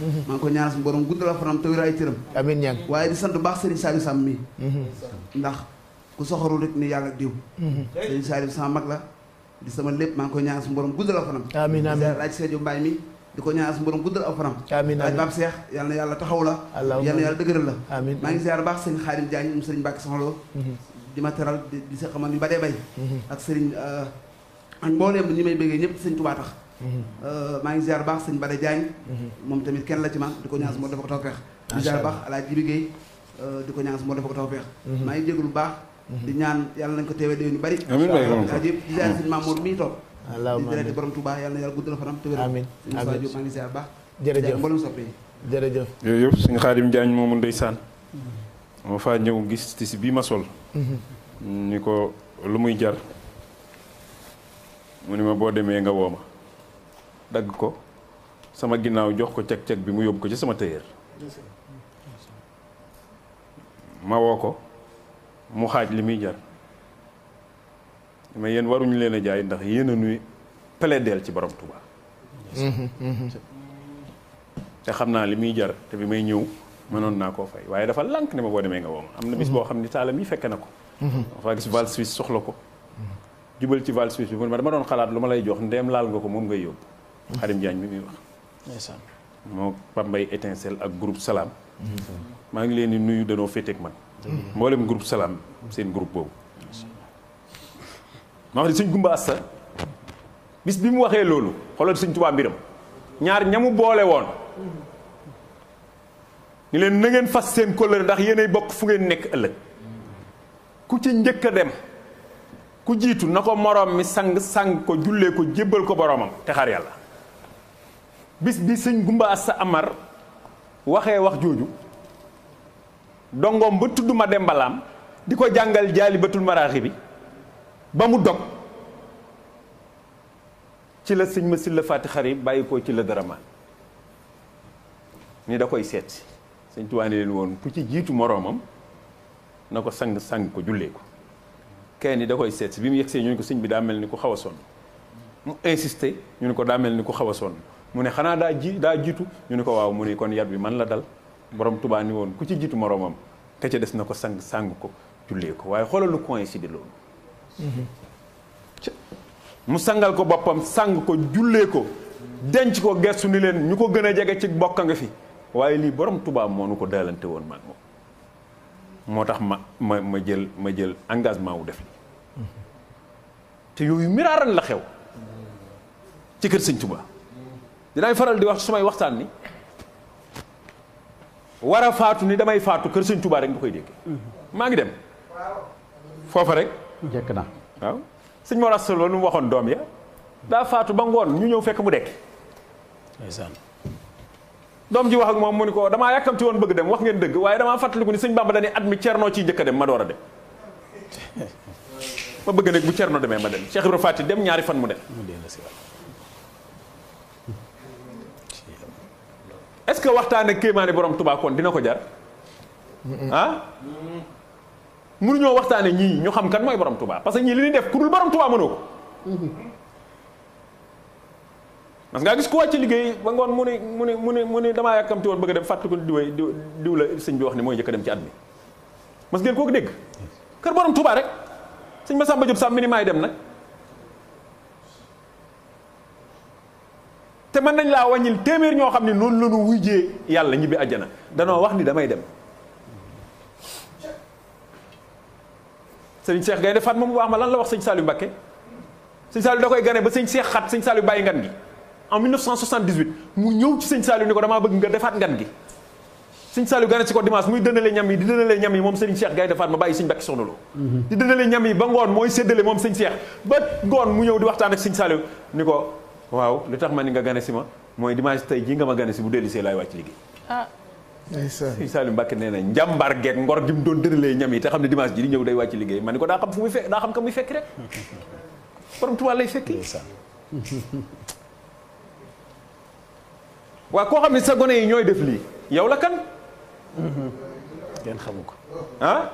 maa ngi ko ñaanal suñu borom guddal fanam te wér ay cëram. amiin ñaan waaye di sant baax Serigne Saliou Sam mi ndax ku soxorul rek ni yàlla diw. Serigne Saliou sama mag la di sama lépp maa ngi koy ñaanal suñu borom guddal fanam. amiin amiin laaj Seydou Mbaye mi di ko ñaanal suñu borom guddal aw fanam. amiin laaj Pape Cheikh yal na yàlla taxaw la. yal na yàlla dëgëral la. amiin maa ngi ziar baax Serigne Khadim Diagne mu Serigne Mbacke Soxna Lo di ma teral di sa xamal yu ba dee bay ak Serigne ak mbooleem ñi may bëggee ñëpp Serigne Touba tax. maa ngi ziar baax Serigne Bada Diagne moom tamit kenn la ci man di ko ñaan su ma dafa ko tawfeex di ziar baax Alaaji Jibi Gueye di ko ñaan su ma dafa ko tawfeex maa ngi jégalu baax di ñaan yàlla nañ ko teewee déwén yu bari yëpp di ziar Serigne Mamour mii toog di direct borom Touba yàlla na yàlla guddal fanam te wér amiin maa ngi ziar baax jërëjëf mboolem soppe yi jërëjëf yooyu yëpp suñu Xaadim Jaañ moomu ndeysaan moo faa ñëw gis ci si bii ma sol ni ko lu muy jar mu ni ma boo demee nga woo ma dagg ko sama ginnaaw jox ko ceg-ceg bi mu yóbbu ko ci sama téyeer ma woo ko mu xaaj li muy jar mais yéen waruñu leen a jaay ndax yéen a nuy plaideel ci borom Touba te xam naa li muy jar te bi may ñëw mënoon naa koo fay waaye dafa lànk ne ma boo demee nga woo ma am na bis boo xam ni taalam yi fekke na ko dafa gis Val Suisse soxla ko jubal ci Val Suisse bi mu ne ma dama doon xalaat lu ma lay jox ndeem laal nga ko moom ngay yóbbu Xadim Diagne mi muy wax ndeysaan moo Pape Mbaye étincelle ak groupe Salam maa ngi leen di nuyu danoo féeteeg man mboolem groupe Salam seen groupe boobu ma wax ni sëñ Gumba Asta bis bi mu waxee loolu xoolal sëñ Tuubaa mbiram ñaar ñamu boole woon ni leen na ngeen fas seen kóllëre ndax yéenay bokk fu ngeen nekk ëllëg ku ci njëkk a dem ku jiitu na ko moroom mi sang ko jullee ko jébbal ko boromam te xaar yàlla bis bi sëñ Gumba Asta Amar waxee wax jooju dongoom ba tudd ma dembalaam di ko jàngal jaalibatul maraaxi bi ba mu dog ci la sëñ ma silla faati xari bàyyi ko ci la dara maan ni da koy seet si sëñ Tuubaa ne leen woon ku ci jiitu moroomam na ko sang ko jullee ko kenn ni da koy seet si bi mu yegsee ñu ne ko sëñ bi daa mel ni ku xaw a sonn mu insisté ñu ne ko daa mel ni ku xaw a sonn mu ne xanaa daa jiitu ñu ne ko waaw mu ne kon yat bi man la dal borom Tuubaa ni woon ku ci jiitu moroomam ka ca des na ko sang ko jullee ko waaye xoolal lu coïncide loolu mu sangal ko boppam sang ko jullee ko denc ko gestu ni leen ñu ko gën a jege ci bokk nga fi waaye lii borom Tuubaa moo nu ko daalante woon maag moom moo tax ma jël engagement wu def li te yooyu miraaran la xew ci kër sëñ Tuubaa dinaay faral di wax su may waxtaan ni war a faatu ni damay faatu kër sëñ Tuubaa rek nga koy dégg maa ngi dem foofa rek jekk na waaw sëñ Mor Asta Lo lu mu waxoon doom ya daa faatu ba ngoon ñu ñëw fekk mu dekk ndeysaan doom ji wax ak moom mu ni ko damaa yàkkamti woon bëgg dem wax ngeen dëgg waaye damaa fàttaliku ni sëñ Bamba dañuy at mi Cerno ciy njëkk a dem ma door a dem ma bëgg nag bu Cerno demee ma dem Cheikh Ibra Faty dem ñaari fan mu dem est-ce que waxtaane kéemaane borom Tuubaa kon dina ko jar ah mënuñoo waxtaane ñii ñu xam kan mooy borom Tuubaa parce que ñii li ñuy def ku dul borom Tuubaa mënoo ko parce que nga gis ku wàcc liggéey ba ngoon mu ne damaa yàkkamti woon bëgg a dem fàttaliku diw la sëñ bi wax ni mooy njëkk a dem ci at mi mas ngeen kooku dégg kër borom Tuubaa rek sëñ Masamba Jóob Samb mi ni maay dem nag te mën nañ laa wàññil téeméer ñoo xam ne noonu la ñu wujjee yàlla ñibbi àjjana danoo wax ni damay dem sëñ Cheikh Gaynde Fatma mu wax ma lan la wax sëñ Saliou Mbacké sëñ Saliou da koy gane ba sëñ Cheikh xat sëñ Saliou bàyyi ngan gi en 1978 mu ñëw ci sëñ Saliou ni ko damaa bëgg nga defaat ngan gi sëñ Saliou gane si ko dimanche muy dëndale ñam yi di dëndale ñam yi moom sëñ Cheikh Gaynde Fatma bàyyi sëñ Mbacké Soxna Lo di dëndale ñam yi ba ngoon mooy séddale moom sëñ Cheikh ba ngoon mu ñëw di waxtaan ak sëñ Saliou ni ko waaw li tax ma ni nga gane si ma mooy dimanche tey jii nga ma gane si bu dellisee laay wàcc liggéey sëñ Saliou Mbacké nee na njàmbaar geeg ngor gi mu doon dënalee ñam yi te xam ne dimanche ji di ñëw day wàcc liggéey ma ni ko daa xam fu muy fekk daa xam ka muy fekk rek borom Tuubaa lay fekki waaw koo xam ne sa gone yi ñooy def lii yow la kan kenn xamu ko ah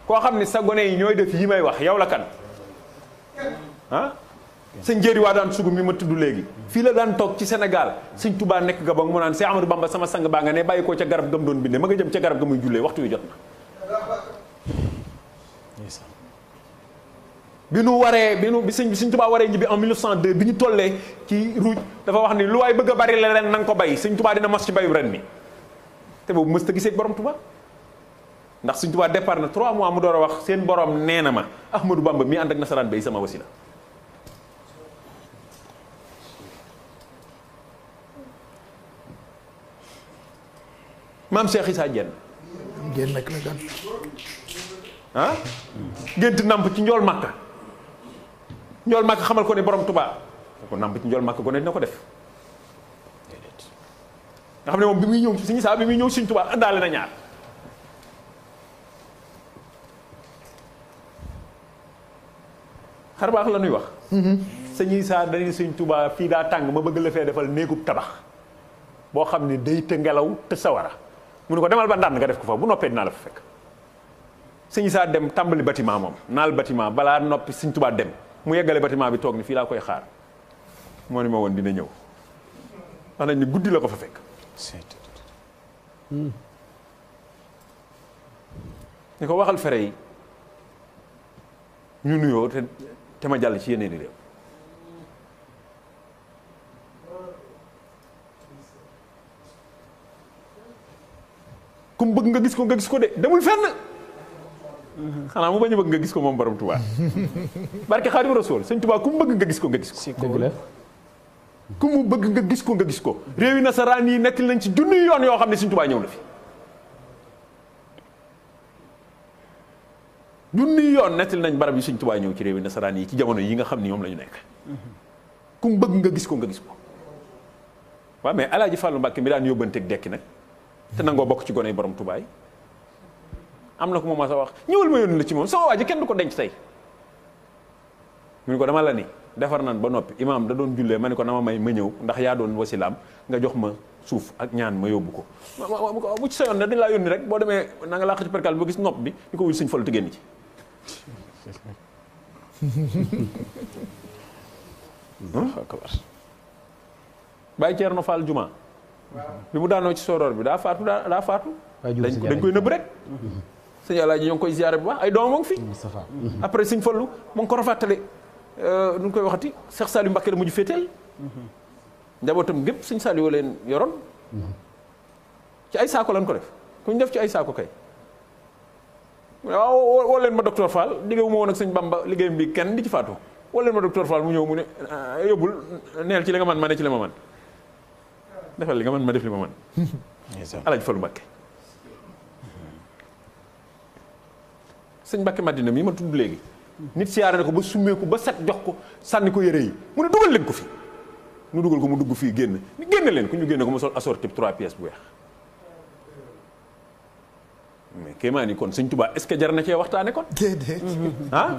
koo xam ne sa gone yi ñooy def yi may wax yow la kan ah sëñ Jéeri waa daan sugu mi ma tudd léegi fii la daan toog ci Sénégal sëñ Touba nekk Gabon mu naan Cheikh Amadou Bamba sama sang baa nga ne bàyyi ko ca garab gam doon bindee ma nga jëm ca garab ga muy jullee waxtu wi jot na bi nu waree bi sëñ Touba waree ñibbi en 1902 bi ñu tollee ci ruuj dafa wax ni lu waay bëgg a bari la ren na nga ko bay sëñ Touba dina mos ci bayu ren mi te boobu mës ta gisee borom Touba ndax sëñ Touba départ na 3 mois mu door a wax seen borom nee na ma Ahmadou Bamba mi ànd ak nasaraan bay sama wasila maam Cheikh Issa Diène génn nag la gan ah gént namp ci njool Makka njool Makka xamal ko ne borom Touba ko namp ci njool Makka ko ne dina ko def nga xam ne moom bi muy ñëw Sëñ Issa bi muy ñëw Sëñ Touba àndaale na ñaar xar baax la ñuy wax Sëñ Issa dañuy Sëñ Touba fii daa tàng ma bëgg la fee defal néegub tabax boo xam ne day te ngelaw te sawara mu ne ko demal ba ndànd nga def ko fa bu noppee dinaa la fa fekk Sëñ Issa dem tàmbali bâtiment moom naal bâtiment balaa noppi Sëñ Touba dem mu yeggale bâtiment bi toog ni fii laa koy xaar moo ni ma woon dina ñëw wax nañ ni guddi la ko fa fekk ni ko waxal fere yi ñu nuyoo te ma jàll ci yeneen i réew kum bëgg nga gis ko de demul fenn xanaa mu bañ a bëgg nga gis ko moom borom Touba barke Xaadimu Rasuul Sëñ Touba ku mu bëgg nga gis ko dëgg la ku mu bëgg nga gis ko réewi nasaraan yi nettali nañ ci junni yoon yoo xam ne Sëñ Touba ñëw na fi junni yoon nettali nañ barab yi Sëñ Touba ñëw ci réewi nasaraan yi ci jamono yi nga xam ni ñoom la ñu nekk ku mu bëgg nga gis ko waaw mais Alaaji Fàllu Mbàkke mi daan yóbbanteeg dekki nag te nangoo bokk ci gone yi borom Touba yi am na ko moom ma sa wax ñëwal ma yónni la ci moom sama waa ji kenn du ko denc tey mu ni ko dama la ni defar nan ba noppi imaam da doon jullee ma ni ko na ma may ma ñëw ndax yaa doon wasilaam nga jox ma suuf ak ñaan ma yóbbu ko bu ci sa yoon ne dañ laa yónni rek boo demee na nga làq ci perkal ba gis nopp bi ñu ko wul Sëñ Fallu te génn ci Baye Thierno Fall Juma bi mu daanoo ci soroor bi daa faatu dañ koy nëbb rek sëñ Alaaji ñoo ngi koy ziyaare bu baax ay doomam moo ngi fi après Sëñ Fallu moo ngi ko rafaatale nu koy waxati Cheikh Saliou Mbacké la mujj féeteel njabootam gépp Sëñ Saliou leen yoroon ci ay saako lañ ko def ku ñu def ci ay saako kay waaw woo leen ma docteur Fall liggéeyu ma woon ak Sëñ Bamba liggéeyam bi kenn di ci faatu woo leen ma docteur Fall mu ñëw mu ne yóbbul neel ci li nga man ma ne ci li ma man defal li nga man ma def li ma man Alaaji Fallu Mbacké Sëñ Mbacké Madina mii ma tudd léegi nit siyaare na ko ba summeeku ba set jox ko sànni ko yére yi mu ne dugal leen ko fi nu dugal ko mu dugg fii génn génne leen ku ñu génne ko mu sol assorti 3 pièces bu weex mais kéemaa ni kon Sëñ Touba est-ce que jar na cee waxtaane kon déedéet ah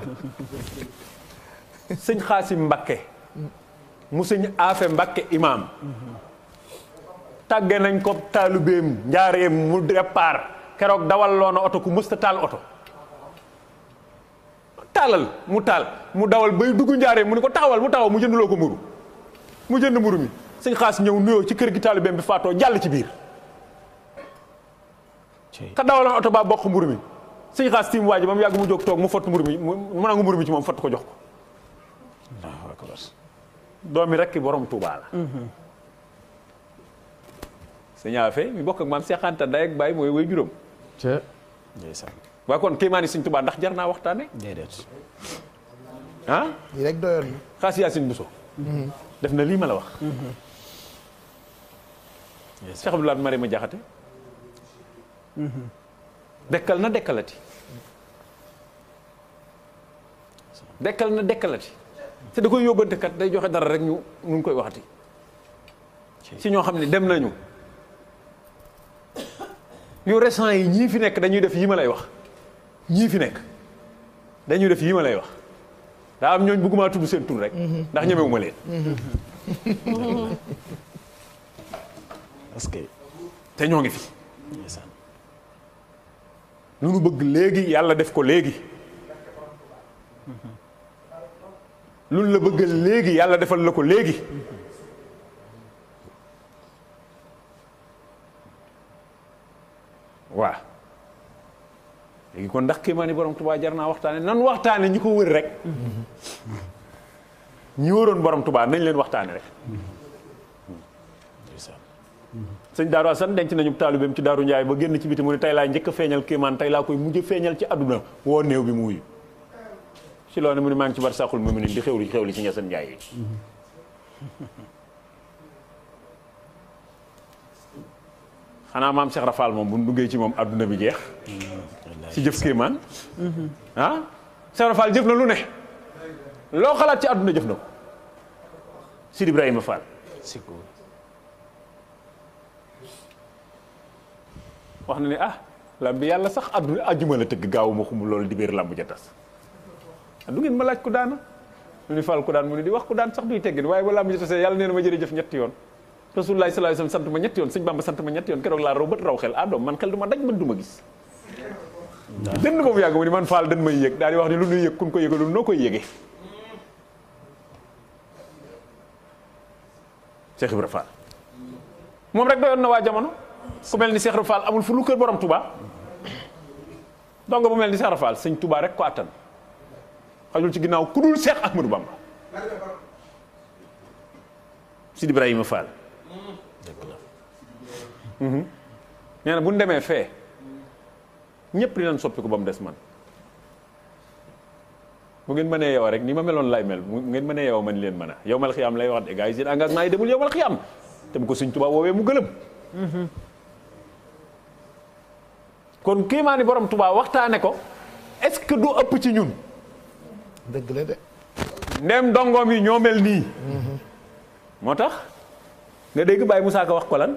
Sëñ Xaasim Mbacké mu Sëñ Afe Mbacké imaam tàgge nañ ko taalubeem njaareem mu départ keroog dawal loona oto ku mësta taal oto taalal mu taal mu dawal bay dugg njaareem mu ni ko taxawal mu taxaw mu jënduloo ko mburu mu jënd mburu mi Sëñ Xaas ñëw nuyoo ci kër gi taalubeem bi faatoo jàll ci biir ka dawaloon oto baa bokk mburu mi Sëñ Xaas tiim waa ji ba mu yàgg mu jóg toog mu fott mburu mi mu nangu mburu mi ci moom fott ko jox ko doomi rekk borom Tuubaa la Sëñ Afe mi bokk ak maam Seex Anta Nday ak Baay mooy way juróom waaye kon kéemaani Sëñ Tuubaa ndax jar naa waxtaane déedéet ah lii rek doyoon na Xaas Yaasin Buso def na lii ma la wax Cheikh Abdoulaye Mari ma jaxate dekkal na dekkalati te da koy yóbbante kat day joxe dara rek ñu ngi koy waxati si ñoo xam ne dem nañu yu récent yi ñii fi nekk dañuy def yi ma lay wax ñii fi nekk dañuy def yi ma lay wax daa am ñooñ bëgguma tudd seen tur rek ndax ñemewuma leen parce que te ñoo ngi fi lu nu bëgg léegi yàlla def ko léegi luñ la bëggal léegi yàlla defal la ko léegi waaw léegi kon ndax kéemaani borom Tuubaa jar naa waxtaane nan waxtaane ñi ko wër rek ñi wëroon borom Tuubaa nañ leen waxtaane rek sëñ Daaru Asan denc nañu taalibeem ci Daaru Njaay ba génn ci biti mu ne tey laa njëkk a feeñal kéemaan tey laa koy mujj feeñal ci àdduna woo néew bi mu wuyu ci loolu mu ne maa ngi ci bar saxul mu di xewli ci Ñaseen Njaay yi xanaa maam Cheikh Rafal moom bu ñu duggee ci moom àdduna bi jeex ci jëf kéemaan ah Cheikh Rafal jëf na lu ne loo xalaat ci àdduna jëf na ko Sidi Ibrahima Fall wax na ne lamb bi yàlla sax àdduna àjjuma la tëgg gaawu ma xumul loolu di biir lamb ja tas du ngeen ma laaj ku daana mu ni Fall ku daan mu ne di wax ku daan sax duy teggin waaye ba lamb ja tasee yàlla nee na ma jërëjëf ñetti yoon Rasulullah sallallahu alayhi wasallam sant ma ñetti yoon sëñ Bamba sant ma ñetti yoon keroog laa raw bët raw xel doom man xel du ma daj man du ma gis dënn boobu yàgg mu ni man Fall dañ may yëg daal di wax ni lu nuy yëg kun ko yëgalul noo koy yëgee Cheikh Ibra Fall moom rek doyoon na waa jamono ku mel ni Cheikh Ibra Fall amul fu lu kër borom Touba donc bu mel ni Cheikh Ibra Fall sëñ Touba rek ko attan xajul ci ginnaaw ku dul Cheikh Ahmadou Bamba Sidi Ibrahima Fall nee na bu ñu demee fee ñëpp dinañ soppi ko ba mu des man bu ngeen mënee yow rek ni ma meloon lay mel bu ngeen mënee yow man leen mën a yow mal xiyaam lay wax de gars yi seen engagement yi demul yow mal xiyaam te bu ko sëñ Touba woowee mu gëlëm kon kéemaani borom Touba waxtaane ko est-ce que du ëpp ci ñun dëgg la de ndem dongoom yi ñoo mel nii moo tax nga dégg Baye Moussa Ka wax ko lan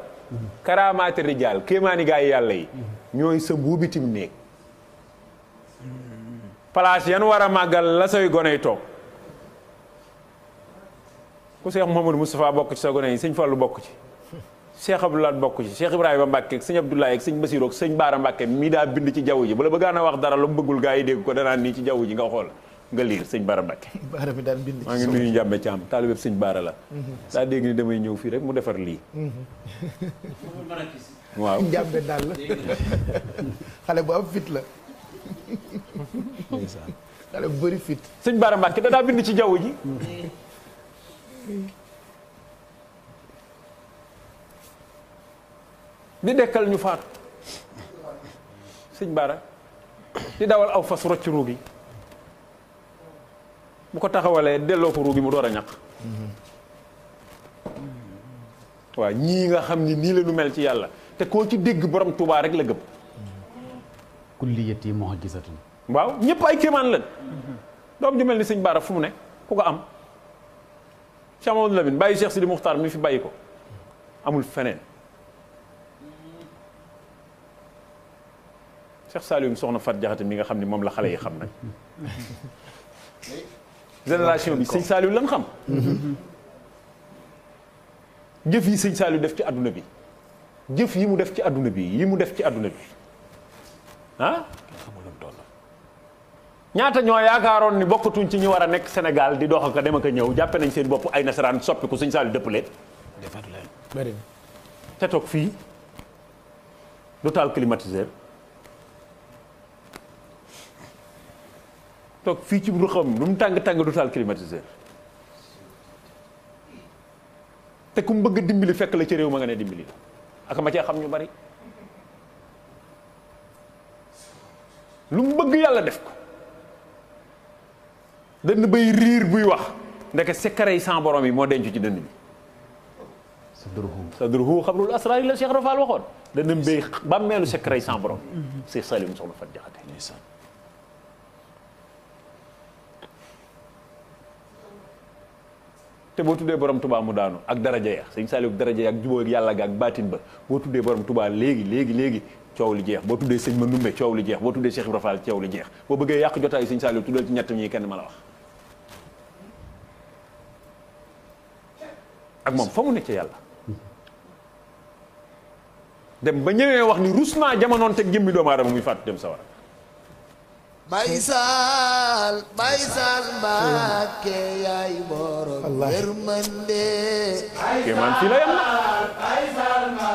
karaamaati rijaal kéemaani gaa yi yàlla yi ñooy sa mbuubitim néeg place yan war a màggal la say gone yi toog ku Cheikh Mouhamadou Moustapha bokk ci sa gone yi sëñ Fallou bokk ci Cheikh Abdoulaye bokk ci Cheikh Ibrahima Mbacke ak sëñ Abdoulaye ak sëñ Basirou ak sëñ Baara Mbacke mi daa bind ci jaww ji bu la bëggaan a wax dara lu mu bëggul gaa yi dégg ko danaan nii ci jaww ji nga xool nga liir sëñ Baara Mbacke baara mi daan bind maa ngi nuyu njàmbe ci am taalibe sëñ Baara la daa dégg ni damay ñëw fii rek mu defar lii waaw njàmbe daal la xale bu am fit la xale bu bëri fit sëñ Baara Mbacke da daa bind ci jaww ji di dekkal ñu faatu sëñ Baara di dawal aw fas rocc ruugi bu ko taxawalee delloo ko ruugi mu door a ñaq waaw ñii nga xam ni nii la ñu mel ci yàlla te koo ci dégg borom Touba rek la gëm kulliyati mu'jizatun waaw ñëpp ay kéemaan lañ doom ju mel ni sëñ Baara fu mu ne ku ko am Cheikh Mamadou Lamine bàyyi Cheikh Sidi Muxtaar mi fi bàyyi ko amul feneen Cheikh Saliou soxna Fat Jaxate mi nga xam ni moom la xale yi xam nañ génération bi sëñ Saliou lan xam jëf yi sëñ Saliou def ci àdduna bi jëf yi mu def ci àdduna bi yi mu def ci àdduna bi ñaata ñoo yaakaaroon ni bokkatuñ ci ñu war a nekk Sénégal di dox ak dem ak a ñëw jàppe nañ seen bopp ay nasaraan soppi ko sëñ Saliou dëpp leen defar leen bëri te toog fii du taal climatiseur toog fii ci bu xam lu mu tàng-tàng du taal climatiseur te ku mu bëgg dimbali fekk la ci réew ma nga ne dimbali la ak ma cee xam ñu bari lu mu bëgg yàlla def ko dënn bay riir buy wax ndeke secret yi sans borom yi moo denc ci dënn bi sadruhu xabrul asrar yi la Cheikh Rafal waxoon dënn bay bàmmeelu secret yi sans borom Cheikh Saliou soxna Fat Jaxate te boo tuddee borom Touba mu daanu ak daraja ya sëñ Saliou ak daraja ya ak jubóo ak yàlla ga ak baatin ba boo tuddee borom Touba léegi coow li jeex boo tuddee sëñ ma numbe coow li jeex boo tuddee Cheikh Ibra Fall coow li jeex boo bëggee yàq jotaayu sëñ Saliou tuddal ci ñett ñi kenn ma la wax ak moom fa mu ne ci yàlla dem ba ñëwee wax ni rus naa jamonoon teg jëmmi doomu aadama muy fàttu dem sawara Baye Sall Mbàkke yaay borom Wallaahi. yërmande kéemaan fii la yem na